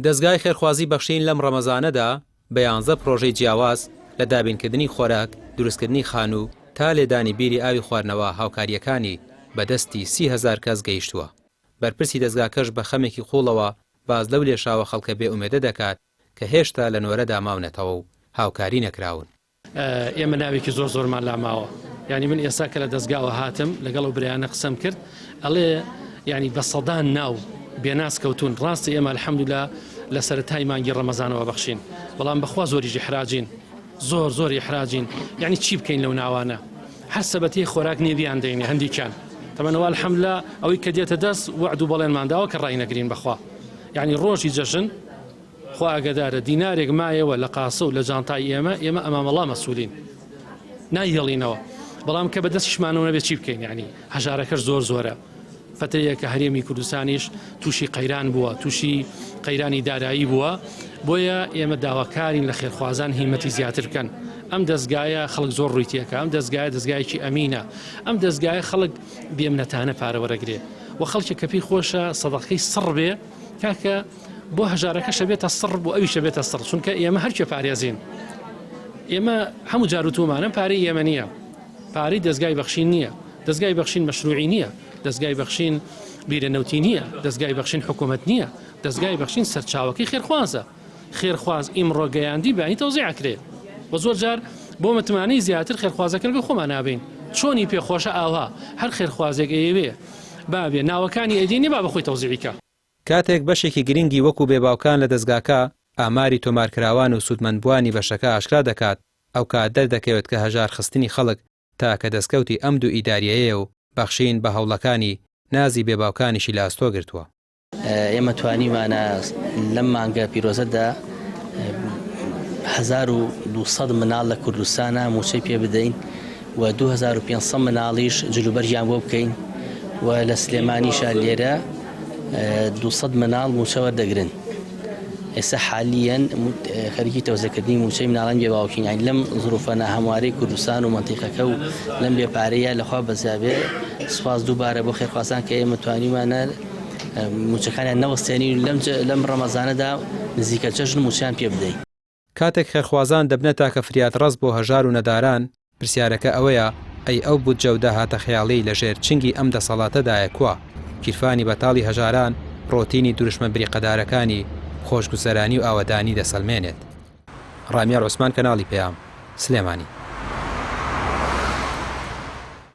دەزگای خێرخوازی بەخشین لەم ڕەمەزانەدا بە یانزە پڕۆژەی جیاواز لە دابینکردنی خۆراک، دروستکردنی خانوو تا لێدانی بیری ئاوی خواردنەوە هاوکارییەکانی بە دەستی 30 هەزار کەس گەیشتووە. بەرپرسی دەزگاکەش بە خەمێکی قووڵەوە باس لەو لێشاوە خەڵکە بێ ئومێدە دەکات کە هێشتا لە نۆرەدا ماونەتەوە و هاوکاری نەکراون. ئێمە ناوێکی زۆر زۆرمان لا ماوە یانی من ئێستا کە لە دەستگاوە هاتم لەگەڵ ئەو برایانە قسەم کرد ئەڵێ یانی بە سەدان ناو بێناس کەوتون ڕاستە ئێمە الحمدلله لە سەرەتای مانگی ڕەمەزانەوە بەخشین بەڵام بەخوا زۆریش ئیحراجین زۆر زۆر ئیحراجین یعنی چی بکەین لەو ناوانە هەر سەبەتەی خۆراک نییە بیان دەینێ هەندێکیان تەمەنەوە الحمدلله ئەوەی کە دێتە دەست وەعد و بەڵێنمان داوە کە ڕای نەگرین بەخوا یعنی ڕۆژی جەژن خوا ئاگادارە دینارێک مایەوە لە قاسە و لە جانتای ئێمە، ئێمە ئەمامەڵا مەسولین نایهێڵینەوە، بەڵام کە بە دەستیشمانەوە نەبێت چی بکەین، یانی هەژارەکەش زۆر زۆرە، فەترەیە کە هەرێمی کوردستانیش تووشی قەیران بووە، تووشی قەیرانی دارایی بووە، بۆیە ئێمە داواکارین لە خێرخوازان هیمەتی زیاتر بکەن، ئەم دەزگایە خەڵک زۆر ڕووی تێکا، ئەم دەزگایە دەزگایەکی ئەمینە، ئەم دەزگایە خەڵک بێمنەتانە پارە وەرەگرێ و خەڵکێک کە پێی خۆشە سەدەقەی سڕ بێ کاکە بۆ هەژارەکەش ئەبێتە سڕ بۆ ئەویش ئەبێتە سڕ چونکە ئێمە هەرکێ پارێزین ئێمە هەموو جار وتومانە پارەی ئێمە نییە پارەی دەستگای بەخشین نییە دەستگای بەخشین مەشروعی نییە دەستگای بەخشین بیرە نەوتی نییە دەستگای بەخشین حکوومەت نییە دەستگای بەخشین سەرچاوەکەی خێرخوازە خێرخواز ئیمڕۆ گەیاندی بەیانی تەوزیع ئەکرێ و زۆر جار بۆ متمانەی زیاتر خێرخوازەکە لەگەڵ خۆمان نابین چۆنی پێخۆشە ئاوا هەر خێرخوازێک ئەیەوێ بابێ ناوەکانی ئەدینی با بەخۆی تەوزیعی کە. کاتێک بەشێکی گرنگی وەکو بێباوکان لە دەزگاکە ئاماری تۆمارکراوان و سوودمەندبووانی بەشەکە ئاشکرا دەکات، ئەوکات دەردەکەوێت کە هەژار خستنی خەڵک تاکە دەستکەوتی ئەم دوو ئیداریەیەیە و بەخشین بە هەوڵەکانی نازی بێباوکانیشی لە ئەستۆ گرتووە. ئێمە توانیومانە لەم مانگە پیرۆزەدا 1200 مناڵ لە کوردستانە مووچەی پێ بدەین و 2500 مناڵیش جلوبەرگیان بۆ بکەین و لە سلێمانیشا لێرە 200 مناڵ مووچە وەردەگرن. ئێستا حالیەن خەریکی تەوزەکردنی مووچەی مناڵان بێ باوکین یانی لەم زروفە ناهەموارەی کوردستان و مەنتیقەکە و لەم بێ پارەیە لەخوا بەزیابێ سوپاس دووبارە بۆ خێرخوازان کە ئێمە توانیمانە مووچەکانیان نەوەستێنین و لەم لەم ڕەمەزانەدا نزیکە جەژن مووچەیان پێ بدەین. کاتێک خێرخوازان دەبنە تاکە فریادڕەس بۆ هەژار و نەداران، پرسیارەکە ئەوەیە ئەی ئەو بودجە و داهاتە خەیاڵیەی لەژێر چنگی ئەم دەسەڵاتەدایە کوا؟ گیرفانی بەتاڵی هەژاران ڕۆتینی دروشمە بریقەدارەکانی خۆشگوزەرانی و ئاوەدانی دەسەلمێنێت. ڕامیار عوسمان کەناڵی پەیام، سلێمانی.